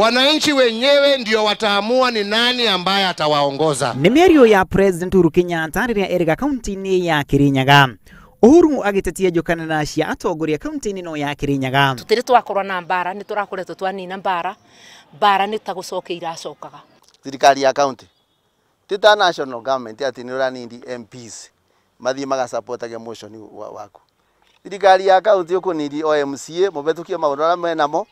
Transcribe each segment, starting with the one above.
Wananchi wenyewe ndio wataamua ni nani ambaye atawaongoza. Nĩ mĩario ya President Uhuru Kenyatta rĩrĩa erĩga kaunti-inĩ ya Kirinyaga. Uhuru agĩtetia njũkanĩra cia atongoria kaunti-inĩ no ya Kirinyaga. Tutiri twakorwo na mbara, nĩ tũrakoretwo twanina mbara. Mbara nĩ ta gũcokia iracokaga. Thirikari ya county ti ta national government ati nĩ ũranindi MPs mathiĩ magasupportage motion waku. Thirikari ya county ũkũnindi o MCA mũhetũkie maũndũ arĩa menamo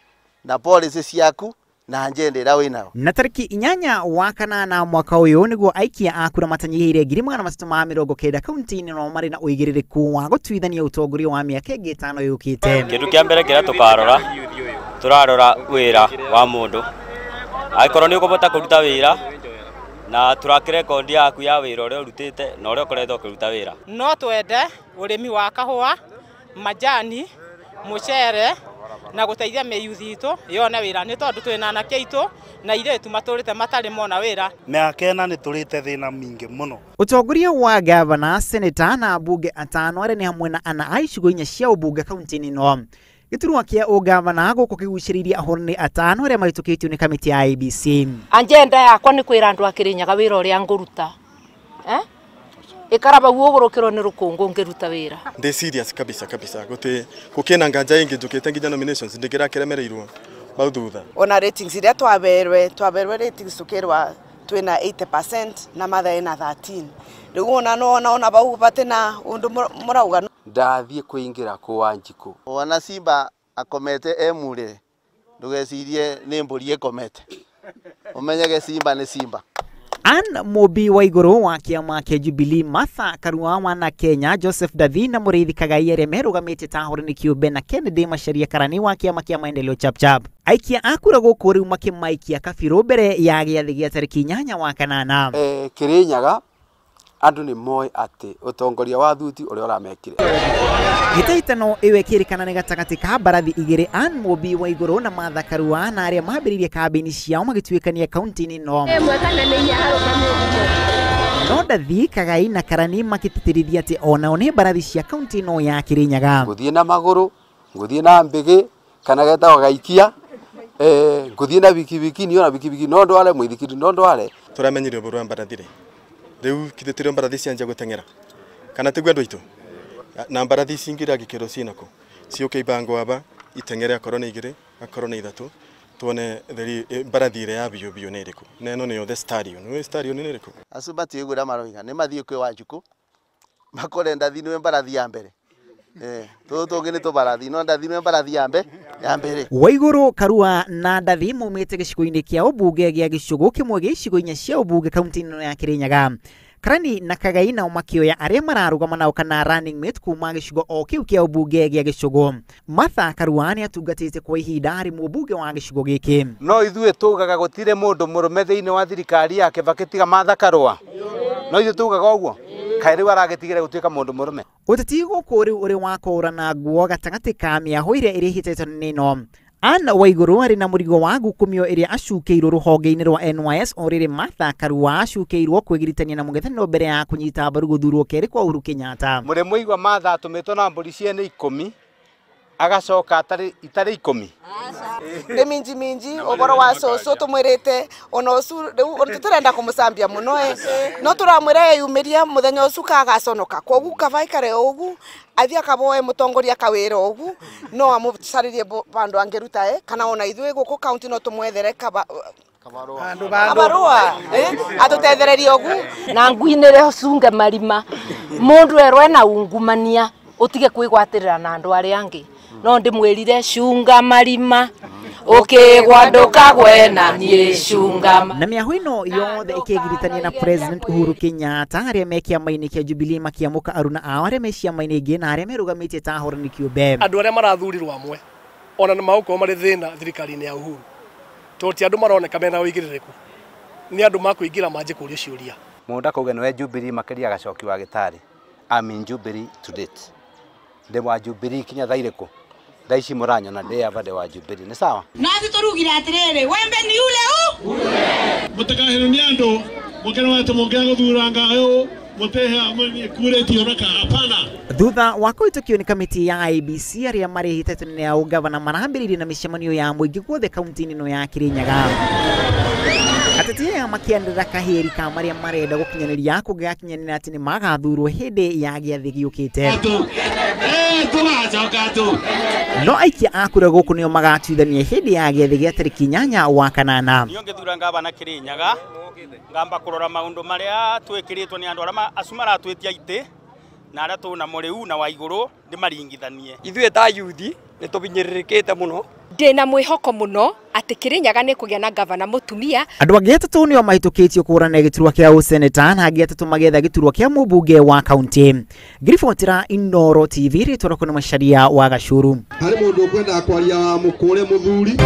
na policy ciaku na agenda ĩrĩa wĩnayo. Na tariki 8 wa kanana mwaka ũyũ nĩguo aikia a kura matanyihĩire 390,000 kaunti-inĩ no marĩ na ũigĩrĩrĩku wa gũtuithania ũtongoria wa mĩaka ĩngĩ 5 yũkĩte. Kĩndũ kĩa mbere kĩrĩa tũkarora, tũrarora wĩra wa mũndũ. Angĩkorwo nĩ ũkũhota kũruta wĩra na tũrake rekondi yaku ya wĩra ũrĩa ũrutĩte na ũrĩa ũkoretwo ũkĩruta wĩra. No twende ũrĩmi wa kahũa, majani, mũcere na gũteithia mĩyuthi itũ yone wĩra nĩ tondũ twĩna anake aitũ na airĩtu matũrĩte matarĩ mona wĩra. Mĩaka ĩna nĩ tũrĩte thĩna mingĩ mũno. Ũtongoria wa gavana, seneta na ambunge 5 arĩa nĩ hamwe na 4 a icigo 4 cia ũmbunge kaunti-inĩ ĩno. Gĩturwa kĩa ũgavana gũkũ kĩgucĩrĩirie ahũrani 5 arĩa mahĩtũkĩtio nĩ kamĩtĩ ya IEBC. Agenda yakwa nĩ kwĩra andũ a Kirinyaga wĩra ũrĩa ngũruta. Ikara bau ũgũrũkĩrwo nĩ rũkũngũ ngĩruta wĩra. Ndĩ serious kabisa kabisa gũtĩ gũkĩna nganja ĩngĩ njũkĩte nginya nominations ndĩngĩrakeremereirwo bau thutha. Ona ratings iria twaberwe ratings tukirwa twina 80% na Martha ena 13. Rĩu ona no ona bau batena undu mũrauga. Ndathiĩ kũingĩra kũ Wanjikũ. Ona Simba akomete e mũrĩre ndũgecirie nĩ mbũri ĩkomete, ũmenyege Simba nĩ Simba. Ann Mumbi Waiguru wa kĩama kĩa Jubilee, Martha Karua wa Kenya, Joseph Dathi na Mũrĩithi Kagai arĩa merũgamĩte ta ahũrani kĩũmbe na Kennedy Macharia Karani wa kĩama kĩa Maendeleo Chapchap. Aikia a kura gũkũ rĩu makĩmaikia kabirũ mbere ya gĩathĩ gĩa tarĩki 8 wa kanana. Kirinyaga andũ nĩ moĩ atĩ ũtongoria wa thuti ũrĩa ũramekire. Hĩtahĩtano ĩyo ĩkĩrĩkana nĩ gatagatĩ ka mbarathi igĩrĩ, Ann Mumbi Waiguru na Martha Karua, na arĩa mambĩrĩirie kambĩini ciao magĩtuĩkania kaunti-inĩ ĩno. No Ndathi, Kagai na Karani makĩtĩtĩrithia atĩ onao nĩ mbarathi cia kaunti ĩno ya Kirinyaga. Ngũthiĩ na magũrũ, ngũthiĩ na mbĩgĩ kana getagwo gaikia, ngũthiĩ na bikibiki, niĩ ona bikibiki no ndware, mũithikiri no ndware. Tũramenyire ũhoro wa mbarathi rĩ, rĩu kithĩ mbarathi cianjia gũteng'era kana tiguo andũ aitũ? Na mbarathi ici ingĩ irangĩkĩrwo ciĩnakũ ciũke ibango aba iteng'ere akorwo nĩ 2 akorwo nĩ 3 tuone theri mbarathi ĩrĩa ya biũ biũ nĩ ĩrĩkũ. Na ĩno nĩyo the stallion. Nĩũĩ stallion nĩ ĩrĩkũ? Acio matiũĩ ũrĩa maroiga, nĩ mathiĩ kwĩ Wanjikũ makore Ndathi nĩwe mbarathi ya mbere. Tũtũ tũngĩ nĩ tũbarathi, no Ndathi nĩwe mbarathi ya mbere. Waiguru, Karua na Ndathi maumĩte gĩcigo-inĩ kĩa ũmbunge gĩa Gĩcũgũ, kĩmwe gĩa icigo 4 cia ũmbunge kaunti-inĩ ĩno ya Kirinyaga. Karani na Kagai nao makĩoya arĩa mararũgama nao kana running mate kuma gĩcigo o kĩu kĩa ũmbunge gĩa Gĩcũgũ. Martha Karua nĩ atungatĩte kwa ihinda arĩ mũmbunge wa gĩcigo gĩkĩ. No ithuĩ tugaga gũtirĩ mũndũ mũrũme thĩinĩ wa thirikari ya Kibaki tiga Martha Karua. No ithuĩ tugaga ũguo. Kaĩ rĩu aragĩtigĩra gũtuĩka mũndũ mũrũme. Ũteti gũkũ rĩu ũrĩ wa kũũrana nguo gatagatĩ ka mĩahũ ĩrĩa ĩrĩ hĩtahĩtano-inĩ ĩno. Ann Waiguru arĩ na mũrigo wa ngukumio ĩrĩa acukĩirwo rũhonge-inĩ rwa NYS, o rĩrĩ Martha Karua acukĩirwo kwĩgiritania na mũng'ethanĩro mbere ya kũnyita mbaru gũthurwo kerĩ kwa Uhuru Kenyatta. Mũrĩ mwaigua Martha atũmĩtwo na mbũri ciene 10 agacoka itarĩ 10. Nĩ minji minji ũhoro wa cũcũ tũmwĩrĩte ona ũcu rĩu tũtirenda kũmũcambia mũno no tũramwĩra eyumĩrie mũthenya ũcu kagaconoka kwoguo kaba aikare ũgu athiĩ akaboe mũtongoria kawĩra ũgu no amũcarĩrie bandũ angĩruta kana ona ithuĩ gũkũ kaunti no tũmwethere kabarũa atũtethererie ũgu. Na nguinĩre cunge marima mũndũ erwo ena ungumania ũtige kwĩgwatĩrĩra na andũ arĩa angĩ. No ndĩmwĩrire cunga marima ũkĩgwa ndũkagwe na niĩ cunga. Na mĩahũ ĩno yothe ĩkĩgiritania na President Uhuru Kenyatta arĩa me kĩama-inĩ kĩa Jubilee makĩamũka aruna ao arĩa me ciama-inĩ ingĩ na arĩa merũgamĩtie ta ahũrani kĩũmbe. Andũ arĩa marathurirwo amwe ona nĩ magũkorwo marĩ thĩna thirikari-inĩ ya Uhuru tondũ ti andũ maroneka mena ũigĩrĩrĩku, nĩ andũ makũingĩra manjie kũũria ciũria. Mũndũ akauga nĩwe Jubilee makĩria agacoki wa gĩtarĩ. I'm in Jubilee to date. Ndĩ wa Jubilee kinya thaa irĩkũ? Thaa ici mũranyona ndĩ aba ndĩ wa Jubilee. Nĩ sawa? Nathi tũrugire atĩrĩrĩ, wembe ni ule u ule. Mũtikaherwo nĩ andũ mũkĩrwo atĩ mũngĩaga gũthura ngaũ mũtĩhe kurĩtio na hapana. Thutha wa kũhĩtũkio nĩ kamĩtĩ ya IEBC arĩa marĩ hĩtahĩtano ya ũgavana marambĩrĩirie na mĩcemanio ya mũingĩ guothe kaunti-inĩ ĩno ya Kirinyaga. Ateti aya makĩanĩrĩra kahĩri ka marĩa marenda gũkinyanĩria kũngĩgakinyanĩra atĩ nĩ magathurwo hĩndĩ ya gĩathĩ gĩũkĩte. No aikia a kura gũkũ nĩo magatuithania hĩndĩ ya gĩathĩ gĩa tarĩki 8 wa kanana. Niyo ngĩthura ngavana Kirinyaga ngamba kũrora maũndũ marĩa twĩkĩrĩtwo nĩ andũ arĩa acu maratwĩtia itĩ na arĩa tũnamo rĩu na wa igũrũ ndĩmaringithanie. Ithuĩ ta yuthi nĩ tũbinyĩrĩrĩkĩte mũno. Ndĩna mwĩhoko mũno atĩ Kirinyaga nĩ kũgĩa na gavana mũtumia. Andũ angĩ atatũ nĩo mahĩtũkĩtio kũhũrana gĩturwa kĩa ũseneta na angĩ atatũ magĩetha gĩturwa kĩa mũmbunge wa kaunti. Ngiribotera Inooro TV rĩtwa rĩakwa nĩ Macharia wa Gacuru. Harĩ mũndũ ũkwendaga kwaria wa mũkũre mũthuri.